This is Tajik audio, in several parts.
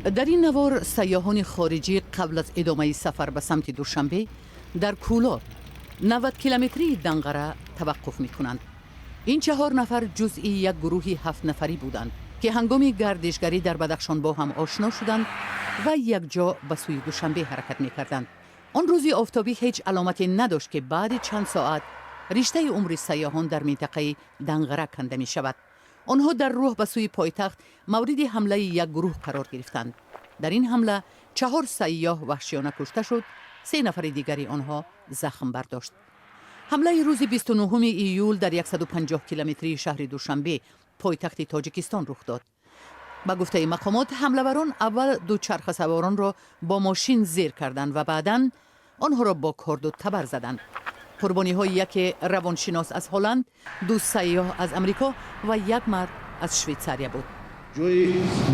Дар ин навор сайёҳони хориҷӣ қабл аз идомаи сафар ба самти Душанбе дар Кӯлоб, 90 километрии Данғара, таваққуф мекунанд. Ин чаҳор нафар ҷузъи як гурӯҳи ҳафтнафарӣ буданд, ки ҳангоми гардишгарӣ дар Бадахшон бо ҳам ошно шуданд ва якҷо ба сӯи Душанбе ҳаракат мекарданд. Он рӯзи офтобӣ ҳеҷ аломате надошт, ки баъди чанд соат риштаи умри сайёҳон дар минтақаи Данғара канда мешавад. Онҳо дар роҳ ба сӯи пойтахт мавриди ҳамлаи як гурӯҳ қарор гирифтанд. Дар ин ҳамла чаҳор сайёҳ ваҳшиёна кушта шуд, се нафари дигари онҳо захм бардошт. Ҳамлаи рӯзи 29 июл дар 150 километрии шаҳри Душанбе, пойтахти Тоҷикистон, рух дод. Ба гуфтаи мақомот, ҳамлаварон аввал дучархасаворонро бо мошин зер карданд ва баъдан онҳоро бо корду табар заданд. Қурбониҳои яке равоншинос аз Ҳолланд, ду сайёҳ аз Амрико ва як мард аз Швейтсария буд. Ҷои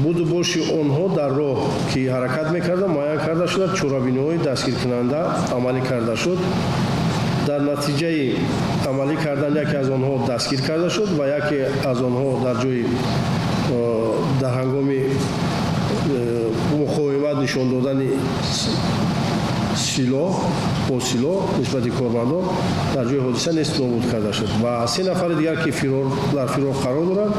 буду боши онҳо дар роҳ, ки ҳаракат мекарданд, муайян карда шуда, чорабиниҳои дастгиркунанда амалӣ карда шуд. Дар натиҷаи амалӣ кардан яке аз онҳо дастгир карда шуд ва яке аз онҳо дар ҷои дар ҳангоми муқовимат нишон додани силоҳ бо силоҳ нисбати кормандон дар ҷои ҳодиса нест нобуд карда шуд ва се нафари дигар, ки дар фирор қарор доранд,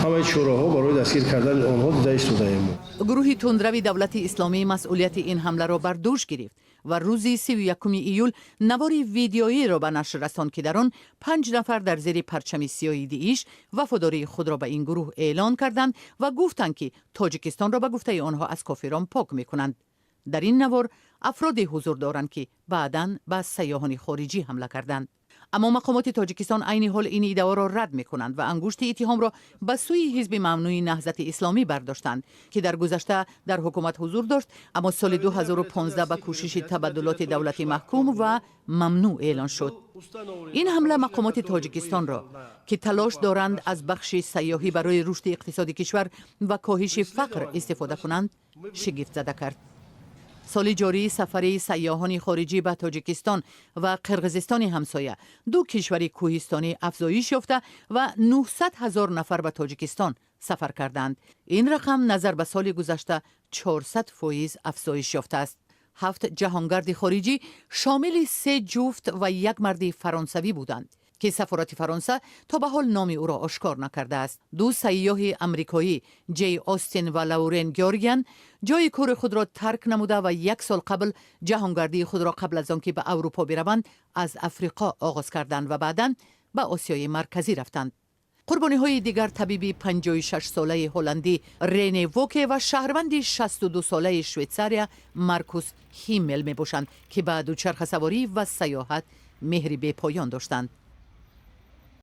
ҳамаи чораҳо барои дастгир кардани онҳо дида истодаем. Гурӯҳи тундрави Давлати Исломӣ масъулияти ин ҳамларо бар дӯш гирифт ва рӯзи 31 июл навори видеоиро ба нашр расонд, ки дар он панҷ нафар дар зери парчами сиёҳи ДИИШ вафодории худро ба ин гурӯҳ эълон карданд ва гуфтанд, ки Тоҷикистонро, ба гуфтаи онҳо, аз кофирон пок мекунанд. Дар ин навор афроде ҳузур доранд, ки баъдан ба сайёҳони хориҷӣ ҳамла карданд. Аммо мақомоти Тоҷикистон айни ҳол ин иддаоро рад мекунанд ва ангушти иттиҳомро ба сӯи ҳизби мамнӯи Наҳзати Исломӣ бардоштанд, ки дар гузашта дар ҳукумат ҳузур дошт, аммо соли 2015 ба кӯшиши табаддулоти давлатӣ маҳкум ва мамнӯъ эълон шуд. Ин ҳамла мақомоти тоҷикистонро, ки талош доранд аз бахши сайёҳӣ барои рушди иқтисоди кишвар ва коҳиши фақр истифода кунанд, шигифтзада кард. Соли ҷорӣ сафари сайёҳони хориҷӣ ба Тоҷикистон ва Қирғизистони ҳамсоя, ду кишвари кӯҳистонӣ, афзоиш ёфта ва 900 ҳазор нафар ба Тоҷикистон сафар карданд. Ин рақам назар ба соли гузашта 400% афзоиш ёфтааст. Ҳафт ҷаҳонгарди хориҷӣ шомили се ҷуфт ва як марди фаронсавӣ буданд, ки сафорати Фаронса то ба ҳол номи ӯро ошкор накардааст. Ду сайёҳи амрикоӣ, Ҷей Остин ва Лаурен Георгиян, ҷои кори худро тарк намуда ва як сол қабл ҷаҳонгардии худро қабл аз он ки ба Аврупо бираванд, аз Африқо оғоз карданд ва баъдан ба Осиёи Марказӣ рафтанд. Қурбониҳои дигар табиби 56-солаи ҳолландӣ Рене Воке ва шаҳрванди 62-солаи Швейтсария Маркус Ҳиммел мебошанд, ки ба дучархасаворӣ ва сайёҳат меҳри бепоён доштанд.